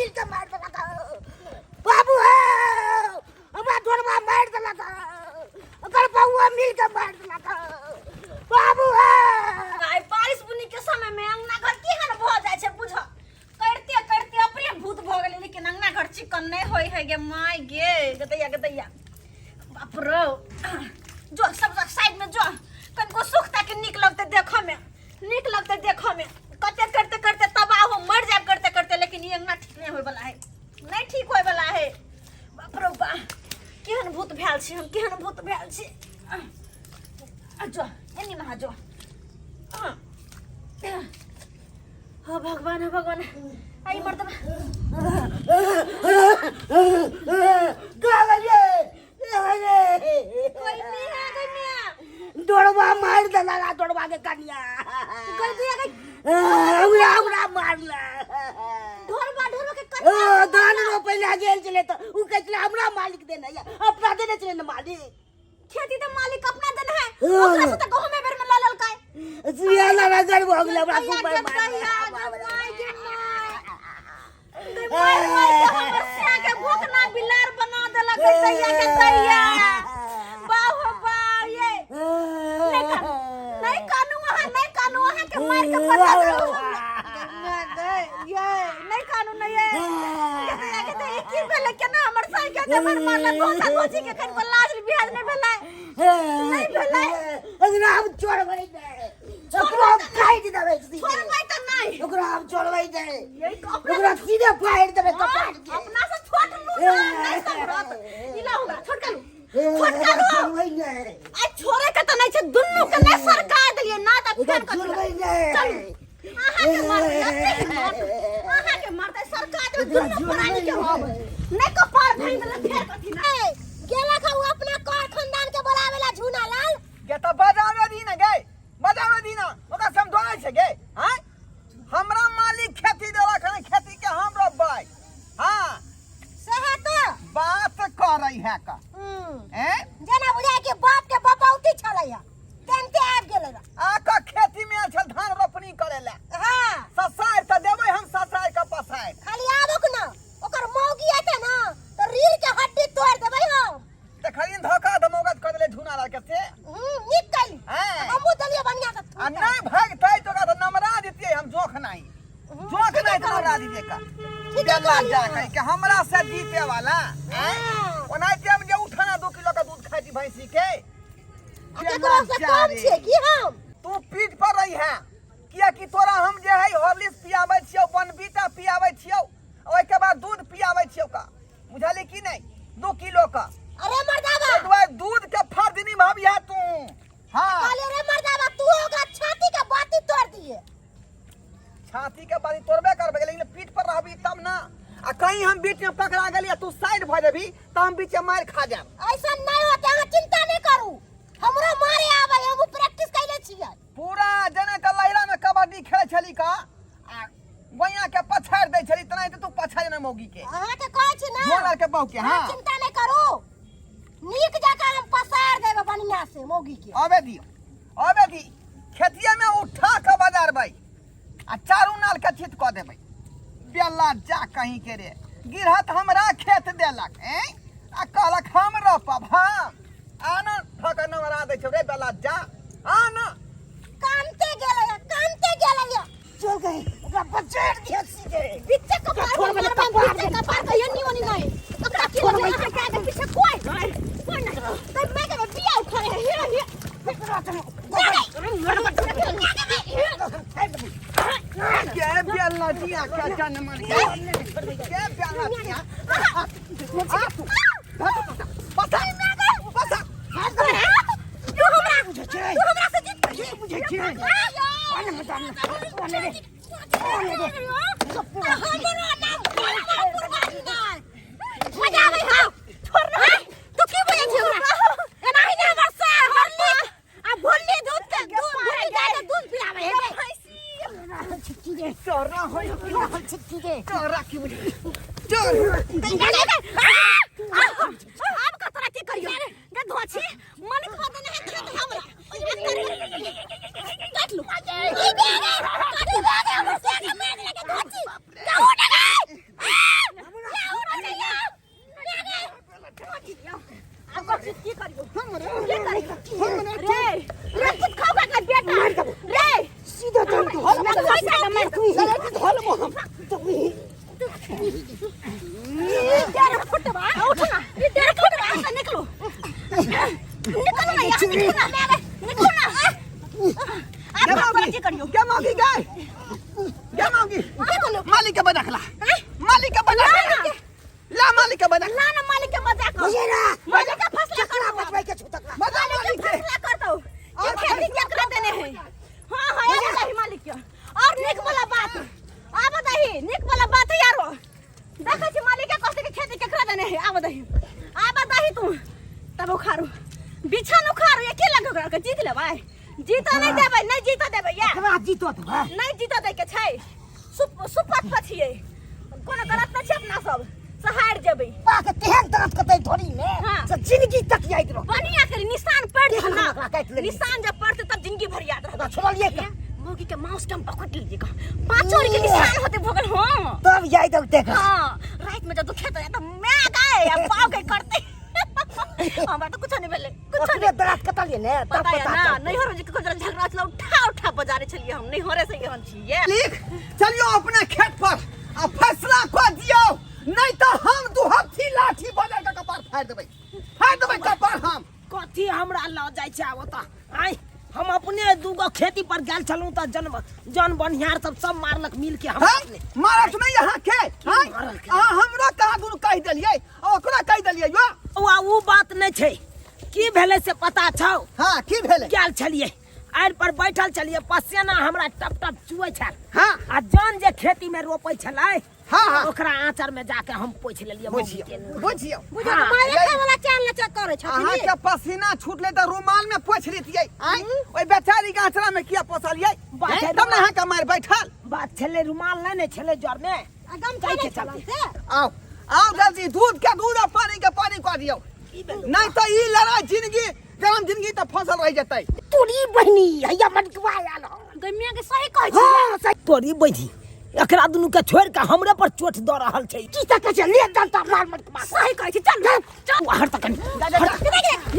मिल के मार देलक। बाबू हो, हमरा ढोरबा मार देलक, ओकर बउआ मिल के मार देलक बाबू हो। आइ बारिश बुनी के समय में अंगना घर केहन भऽ जाइ छै बुझ, करते करते अपने भूत भऽ गेलै, लेकिन अंगना घर चिकन नहि होइ है गे माय गे। गदैया गदैया, बाप रो, जो सब साइड में जो, कनिको सुखता के नीक लगतै देखऽ में, नीक लगतै देखऽ में। कते करते करते तबाह हो मर जाए करते करते, लेकिन ई अंगना ठीक नहीं होय वाला है, नहीं ठीक होय वाला है। बाप रो बा, केहन भूत भेल छी हम, केहन भूत भेल छी। आ जो एनी महा जो। हो भगवान, हो भगवान, आई मर्दबा। कोई मिया, कोई मिया। दौड़वा मार देला, दौड़वा के कनिया। कोई दिया गई। हमरा हमरा मारला। ढोरबा, ढोरबा के कनिया। धान रोपे ला गेल छलै तऽ उ कहै छलै हमरा मालिक देने या, अपना देने छलै ने मालिक। खेती तऽ मालिक अपना देने है, ओकरा से तऽ गहुमे बेर में लऽ लेलकै। सियाला नजर भऽ गेलै हमरा। गैया खूब के मारला। गैया के माय के माय। गै माय माय के हमर सिया के भोकना बिलार बना देलक है दैया के दैया। बाह हो बाह, ये नहीं कानू, नहीं कानू अहाँ, नहीं कानू, अहाँ के मार के पता चलू। ये नहीं कानू, नहीं ये दैया के दैया, की भेलै? केना हमर साइकिल के मार मारलक? घोसा घोसी के कनिको लाज बिहाज नहि भेलै, नहि भेलै। एकरा हम छोड़बै नहि, ओकरा हम काटि देबै सीधे। छोड़बै तऽ नहि। ओकरा हम छोड़बै नहि। ये अपना ओकरा सीधे फाड़ि देबै कपार के। अपना से छोट लू ना, नहीं समरत। इला होगा, छोटका लू, छोटका लू। छोड़बै नहि। आ छोड़े के तऽ नहि छै, दुन्नू के नहि सरका देलियै ना तऽ ओकरा फेर कथी छोड़बै नहि। चलू, अहाँ के मारतै, एते हिम्मत अहाँ के मारतै, सरका देबै दुन्नू प्राणी के। हम नहि कपार भांगि देलै फेर कथी ना गेलक हँ उ अपना कर खानदान के बोलावे ला झूना लाल गे तऽ बजावे दी ना गे, बजावे दी ना, ओकरा समझाबै छै गे। आँय, हमरा मालिक खेती देलक हन, खेती के हम रोपबै। हाँ। सएह तऽ बात करै है का? हैं? जेना बुझाय कि बाप के बपौती छलै हँ तेनते आबि गेलै रह। आ का खेती में आयल छल धान रोपनी करे ला। हाँ। ससार तऽ देबै हम, ससार के पसार। खाली आबक ना, ओकर मौगी एतै ना तऽ रीढ़ के हड्डी तोड़ि देबै हम। देखलिन धोखा धमौगत कऽ देले झूना लाल के से। नीक कैली। हैं? हमहूँ देलियै बढ़िया से। आ नहीं भागतै तो ओकरा तऽ नमरा दितियै हम, जोख नहीं, जोख नहीं तऽ नमरा दितियै का। ठीके बेला कहलियै। जा कहीं के हमरा से जीते वाला हैं? हाँ। ओनाहिते हम जे उठाना 2 किलो के दूध खाइ छी भैंसी के। आ केकरो से कम छियै की हम? तू पीठ पर रही है, कियाकि तोरा हम जे है हॉर्लिक्स पियाबै छियौ, बनबीटा पियाबै छियौ, ओहिके बाद दूध पियाबै छियौ का, बुझली कि नहीं? 2 किलो का। अरे मर्दाबा, ताहि दुआरे दूध के फर्द निभाबिहा तू। हाँ। कहलियै रे मर्दाबा, तू ओकरा छाती के बाती तोड़ दिए। छाती के बाती तोड़बे करबै, लेकिन पीठ पर रहबी तब ना। आ कहीं हम बीच में पकड़ा गेली आ तू साइड भऽ जेबी तऽ हम बीच में मारि खा जायब। ऐसा नहीं होते, अहाँ चिंता नहीं करू, हमरो मारे आबै, हम प्रैक्टिस कैले छियै। पूरा जेना के लहिरा में कबड्डी खेलै छली का आ गोइया के पछाड़ि दै छली, तेनाहिते तू पछाड़ि ने मौगी के। अहाँ के कहै छी ना। झोला के बहू के। अहाँ हाँ। चिंता नहीं करू, नीक जकाँ हम पसार देबै बढ़िया से मौगी के। अबे दी, अबे दी, खेतिये में उठा के बजारबै आ चारू नाल के चित कऽ देबै। बेला जा कहीं के रे, गिरहत हमरा खेत देलक हैं आ कहलक हम रोपब, हम आना ठक नमरा दै छौ रे। बेला जा, आना। कानते गेलै हँ, कानते गेलै हँ। चल गई, ओकरा पछाड़ि दिअ सीधे। बीचे कपार छोड़ पर बे, मारबै, कपार बीचे के। कपार के एनी ओनी नहीं। ओकरा की छोड़ लगलै बे। अहाँ के आगे पीछे कोई नहीं, कोई नहीं। तऽ मैं के बिया उखाड़े है, हे हे। के बेला जिया के जन्म के बेला जिया आ तू पसा पसा। तू हमरा, तू हमरा से जीत। की बुझै छियै? हमरो नाम कुर्बानी नहि बजाबै हँ, छोड़ ना। तू की बुझै छी हमरा? एनाही ने हमर सार हरली आ भुल्ली दूध के दूध, भुल्ली गाय के दूध पिलाबै है। चोरा होय, चोरा की बुझै चोर। आब का तोरा की करियो गे धोछी मन खो देने है खेत हमरा। काट लू। ई बेगे, काटी बेगे, हमर सार के मार देलकै धोची। कहू ने गै। धोल ना पैसा के मार तू लड़की धोल हम तेरे फुटवा उठ ना ये तेरे फुटवा से निकलो निकलो ना यार निकलो ना मैं निकलो ना क्या आप मांगी की करियो क्या मांगी गए क्या मांगी मालिक के बदखला मालिक के बदखला ला मालिक के बदखला ना ना मालिक के मजाक कर बुझे ना मालिक का फैसला केकरा कर बचबै के छौ तकरा मजा मालिक के फैसला कर दो कि खेती केकरा देने है हां हां ये बताही मालिक के और निक वाला बात आ बताही निक वाला बात है यारो देखै छी मालिक के कहते कि खेती केकरा देने है आ बताही आ बताही तू तब उखाड़ू बिछन उखाड़ू एके लग ओकरा के जीत लेबै जीत नहीं देबै नहीं जीत देबै या एकरा जीतत है नहीं जीत दै के छै सुप सुपथ पर छियै कोनो गलत नहि छै अपना सब सहार जेबै पाके तेहन दांत कतै धोरी में हाँ। से जिंदगी तक याद रह बढ़िया करी निशान पड़ देख ना ना, ओकरा काटि लेलियै। निशान जब पड़ते तब जिंदगी भर याद रहत ओकरा छोड़लियै का? मौगी के माउस के हम पकड़ लीजिएगा पांचों के निशान होते भोगल हां तब याद औते का हां रात में जब दुखे तो मैं गए अब पाव के करते हमरा तो कुछ नहीं भेलै कुछ अपने नहीं दांत कटलियै ने तब पता है पता ना चलतै। नहीं हो जी को जरा झगड़ा चला उठा उठा बजारे छलिए हम नहीं हो रे से हम छिए लिख चलियो अपने खेत पर आ फैसला कऽ दियौ नहीं तो हम दुहत्थी लाठी बजा के कपार फाड़ि देबै फाड़ि देबै कपार हम कथी हमरा लऽ जाइ छै आब ओतऽ आँय हम अपने दूगो खेती पर गेल छलहुँ तऽ जन जन बनिहार सब सब मारलक मिल के हम हैं? अपने मारत नहीं यहाँ के हैं? मारलकै? अहाँ हमरो कहाँ दुनू कहि देलियै आ ओकरा कहि देलियै यो ओ उ बात नहि छै की भेलै से पता छौ हाँ की भेलै गेल छलियै आड़ि पर बैठल छलियै पसेना हमरा टप टप चुऐ छल हाँ। आ जन जे खेती में रोपै छलै हाँ, हाँ। ओकरा आँचर में जाके हम पोछि लेलियै मौगी बुझियौ के। बुझियौ बुझो हाँ, मारे खाय वाला चाल न करै अहाँ छथिन के पसीना छूटले तऽ रुमाल में पोछि लेतियै आँय ओहि बेचारी के आँचरा में किया पोसलियै बात हैं? है, तब ने अहाँ के मारि बैठल बात छलै रुमाल नहि ने छलै जर में आ गमछा कैके नहि चलते? छलन से आओ आओ जल्दी दूध के दूध आ पानी के पानी कऽ दियौ नहीं तऽ ई लड़ाई जिंदगी जन्म जिंदगी तऽ फसल रहि जेतै तोरी बहिनी हैया मटकवा आयल हन। गमिया के सही कहै छी हाँ सही तोरी बहिनी एकरा दुनू के छोड़ के हमरे पर चोट दऽ रहल छै की तक छै ले दंता मार मटकवा सही कहै छी चल चल तू हर तक कनी जा, जा, जा।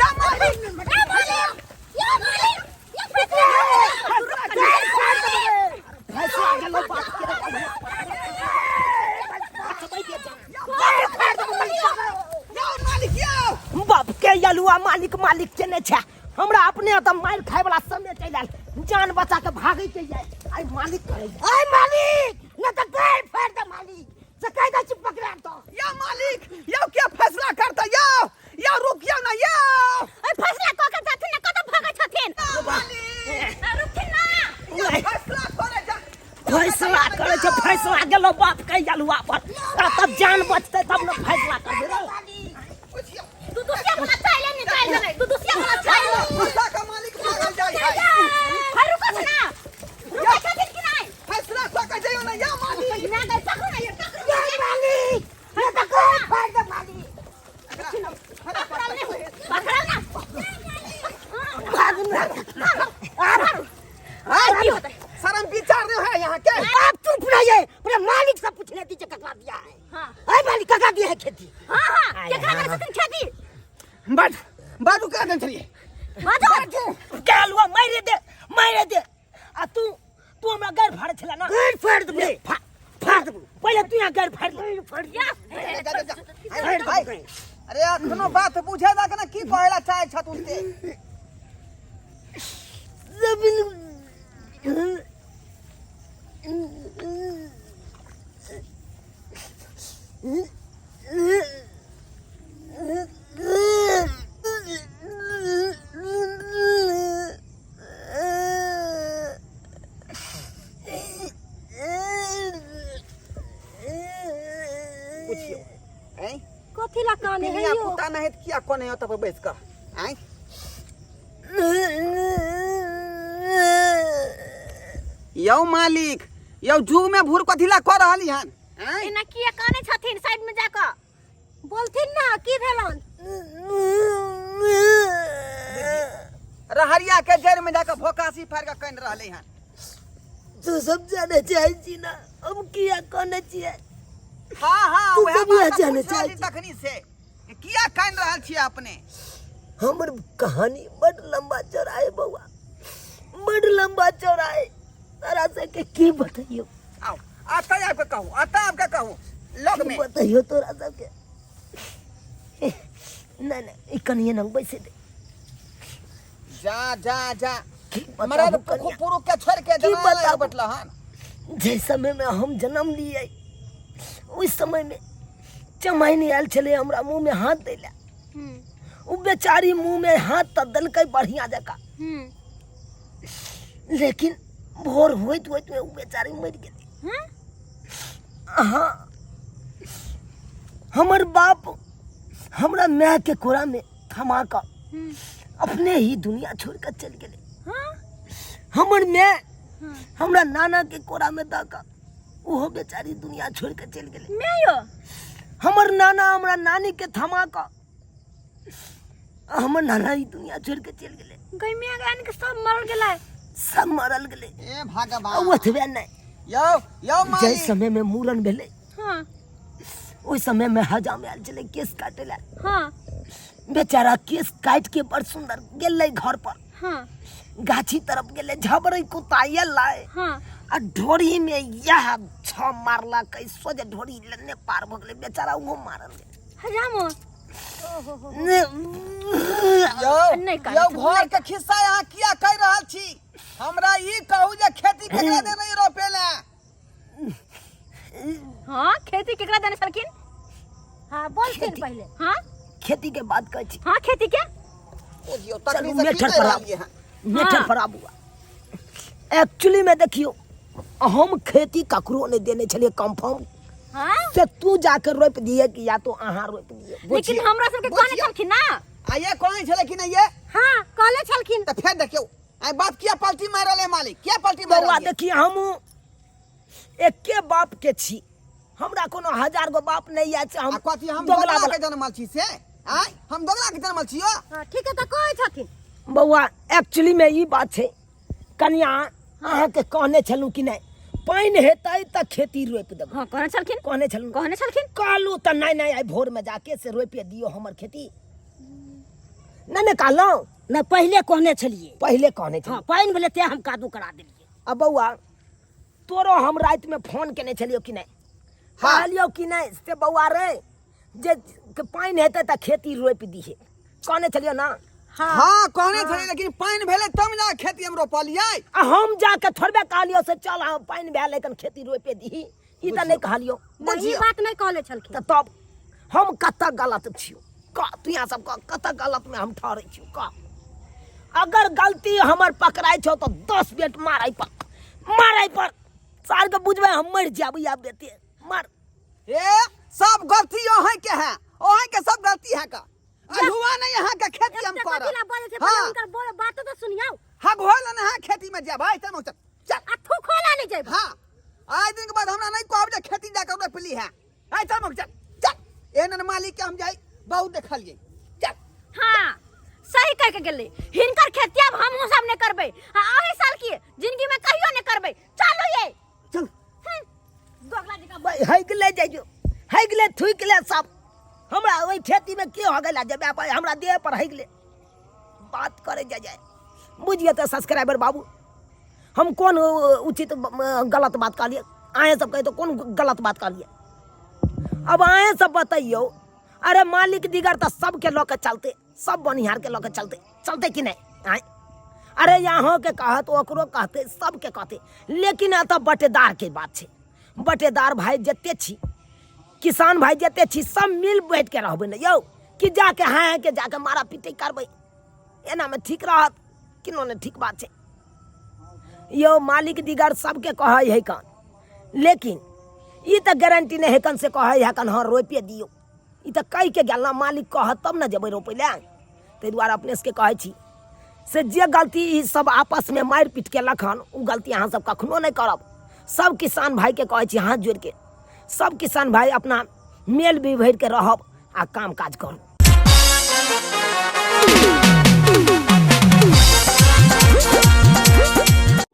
या मालिक या मालिक या मालिक या फैसला गेलो बाप के या मालिक या बाप के यलुआ मालिक मालिक के नहि छै हमरा अपने तऽ मारि खाय वाला समय चलि आयल जान बचा के भागै के जाय आइ मालिक करै आय मालिक न तऽ गाड़ फाड़ दे मालिक से कह दे छी पकड़ा तो या मालिक या क्या फैसला करता या या रुकियो ना या ए फैसला कऽ के जाथिन ना कतऽ भागै छथिन मालिक आ, रुकथिन ना या फैसला करे जा फैसला करै छै फैसला गेलो बाप के यलुआ पर तब तब जान बचतै तब ने फैसला करबै रे बुझियो दू दुसिया वाला चाय ले निकाल देबै दू दुसिया वाला चाय ले फैसला का मालिक मारल जाय है हर रुको छ ना रुकै छथिन कि नहि फैसला कऽ के जइयो ना या मालिक ना गए पकड़ू ना ये पकड़ू आय मालिक न तऽ गाड़ फाड़ दे मालिक पकड़ल नहि होय पकड़ल ना भाग ना हाय की होतै शर्म विचार नहीं है यहाँ के आप चुप रहिए पूरे मालिक से पूछने दीजिए ककरा दिया है हाँ। अरे मालिक ककरा दिया है खेती हां हां केकरा देने छथिन खेती बड बाजू करा देने छलियै बाजू के यलुआ मारि दे मारि दे आ तू तू हमरा गैर फाड़ै छला ना गाड़ फाड़ देबे फाड़ देबू पहिले तू यहाँ गैर फाड़ ले फाड़ या जा, जा, जा। अरे भाई अरे अखनो बात बुझे दा के ना की कहेला चाहे छथुन ते पुछियो हैं कथी ला काने है पिलिया यो कुत्ता नहीं त किया कोने ओतऽ पर बैस कऽ आँय यौ मालिक यौ जुग में भूर कथी ला कऽ रहली हन आँय एना किया काने छथिन साइड में जाकऽ बोलथिन ना की भेलन रहरिया के जड़ में जाकर भोकासी फाड़ के कन रहले हन तू सब जाने चाहे छी ना हम किया कहने छियै हाँ हाँ तू वएह सब इएह बात तऽ जाने पूछि रहल चाहै छी छी। तखनी से कि किया कान रहल छियै अपने हमर कहानी बड लंबा चौड़ा है बौआ बड लंबा चौड़ा है तारा सबके की बतैयो। आओ आता आबि कऽ कहू, आता आबि कऽ कहू लग की में। बतैयो तोरा सबके। नहि नहि, ई कनिए नंग बैसे दे। जा जा जा। की मरद बताबू कनिया? पुरुख के छोड़ के की जनाना लग बताबू? बैठल हन। जे समय में हम जन्म लिए ओहि समय में चमाइन आयल छलै हमरा मुँह में हाथ दै लए। ओ बेचारी मुँह में हाथ तऽ देलकै बढ़िया जकाँ, लेकिन भोर होइत होइत में ओ बेचारी मरि गेलै। हाँ, हमर बाप हमरा माय के कोरा में थमा कऽ अपने ही दुनिया छोड़ कऽ चलि गेलै। हमर माय हमरा नाना के कोरा में दऽ कऽ ओहो बेचारी दुनिया छोड़ कऽ चलि गेलै। माय यो? हमर नाना हमरा नानी के थमा कऽ हमर नाना ही दुनिया छोड़ के चलि गेलै। गई माय गान के सब मरल गेलै? सब मरल गेलै। ए भगवान। आ ओतबे नहि, यौ यौ जाहि मालिक, समय में मूड़न भेलै, ओहि समय में हजाम आयल छलै केस काटे लए। बेचारा केस काटि के बड़ सुंदर गेलै घर पर। गाछी तरफ गेलै, झबरै कुत्ता एलै आ ढोरी में इएह छह मारलकै, सोझे ढोरी लेने पार भऽ गेलै, बेचारा ओहो मारल गेलै। हजामो ने- यौ नहि काटै यौ, छै, घर के खिस्सा अहाँ किया कहि रहल छी? हमरा ई कहू जे खेती केकरा देने रोपे ला? हाँ, खेती केकरा देने छलखिन? हाँ, बोलथिन खेती। पहिले। हाँ, खेती के बात कहै छी। हाँ, खेती के। बुझियौ चलू तकनी से की मेठर कहि पर रहलियै आबू। हन। मेठर पर आबू। एक्चुअली में देखियौ, हम खेती ककरो नहीं देने छलियै कंफर्म। से तू जाके रोपि दिए कि या तो अहाँ रोपि दिए। लेकिन हमरा सबके कहने बुझियौ। छलखिन ना। आ ये कहै छलै कि नहि ये? हाँ, कहले छलखिन। तऽ फेर देखियौ आइ बाप किया पलटी मारि रहलै, मालिक किया पलटी मारि बौआ रहलै? देखिए, हम एके बाप के छी, हमरा कोनो हजार गो बाप नहीं आयल छै। हम आ कथी हम दोगला दोगला बला। के जनमल छी से? आइ हम दोगला के जनमल छी यौ? हाँ, ठीक है, तऽ कहै छथिन। बौआ एक्चुअली में ई बात छै कनिया, अहाँके कहने छलहुँ कि नहि पानि हेतै तऽ खेती रोपि देबै? हाँ, कहने छलखिन। कहने छलहुँ? कहने छलखिन। कहलहुँ तऽ नहि नहि, आइ भोर में जाके से रोपि दियौ हमर खेती। नहि नहि कहलहुँ? नहि, पहिले कहने छलियै। पहिले कहने छलियै। हाँ, पानि भेलै तें हम कादो करा देलियै। आ बौआ तोरो हम रातिमे फोन केने छलियौ कि नहि? हाँ। कहलियौ कि नहि से बौआ रे जे पानि हेतै तऽ खेती रोपि दिहे, कहने छलियौ ना? हाँ, कहने छलियै, लेकिन पानि भेलै तब ने खेती हम रोपलियै। आ हम जाके थोड़बे कहलियौ से चल हम पानि भेल लेकिन खेती रोपे दीही, ई तऽ नहि कहलियौ। नहि, ई बात नहि कहले छलखिन। तऽ तब हम कतऽ गलत छियौ कह? तू यहाँ सब कह, कतऽ गलत में हम ठहरै छियौ कह? अगर गलती हमर पकड़ाइ छौ तऽ 10 बेट मारै पर, मारै पर सार के बुझबै हम मरि जायब। या बेटे मार। ए सब गलती अहाँ के है, अहाँ के सब गलती है का अल्हुआ नहीं अहाँ के खेती हम एते कथी करब। ला बजै छै? पहिले हाँ। हुनकर बोल बात तऽ सुनियौ। हाँ, घोल ने अहाँ खेती में जायब। आइ चल चल चल। आ थूको ला नहि जेबै। हाँ, आइ दिन के बाद हमरा नहीं कहब जे खेती जाके रोपली है। आइ चल चल चल। एहन मालिक के हम जाई बहुत देखलियै। चल। हाँ, सही कह के गेलै। हिनकर खेती अब हमहूँ सब नहि करबै। हाँ, अही साल की जिंदगी में कहियो नहि करबै। चलू ये। चल। दोगला जकाँ। है गेलै जाइयो, है गेलै, थुकि ले सब। हमरा ओहि खेती में के हो गेला जे पर हमरा देह पर है गेलै बात करे जाय जाय। बुझिए तऽ सब्सक्राइबर बाबू, हम कोन उचित गलत बात कहलियै? अहेँ सब कहितो कोन गलत बात कहलियै? अब अहेँ सब बतैयौ। अरे मालिक दिगर तऽ सबके लऽ के चलते, सब बनिहार के लऽ के चलते, चलते कि नहि? आँय, अरे यहाँ के कहत, ओकरो कहते, सबके कहते, लेकिन एतऽ बटेदार के बात छै। बटेदार भाई जते छी, किसान भाई जते छी, सब मिल बैठ के रहबै ने यौ, कि जाके हाँ के जाके मारा पीटी करबै? एनामे ठीक रहत किनो नहि? ठीक बात छै यौ। मालिक दिगर सबके कहै है कन, लेकिन ई तऽ गारंटी नहि है कन से कहै है कन हाँ रोपिए दियौ। ई तऽ कहि के गेल ना मालिक, कहत तब ने जेबै रोपै लए। ताहि दुआरे अपने सबके कहै छी से जे गलती ई सब आपसमे मारि पीट केलक हन, ओ गलती अहाँ सब कखनो नहि करब। सब किसान भाईके कहै छी हाथ जोड़िके, सब किसान भाई अपना मेल भी भरिके रहब आ काम काज करू।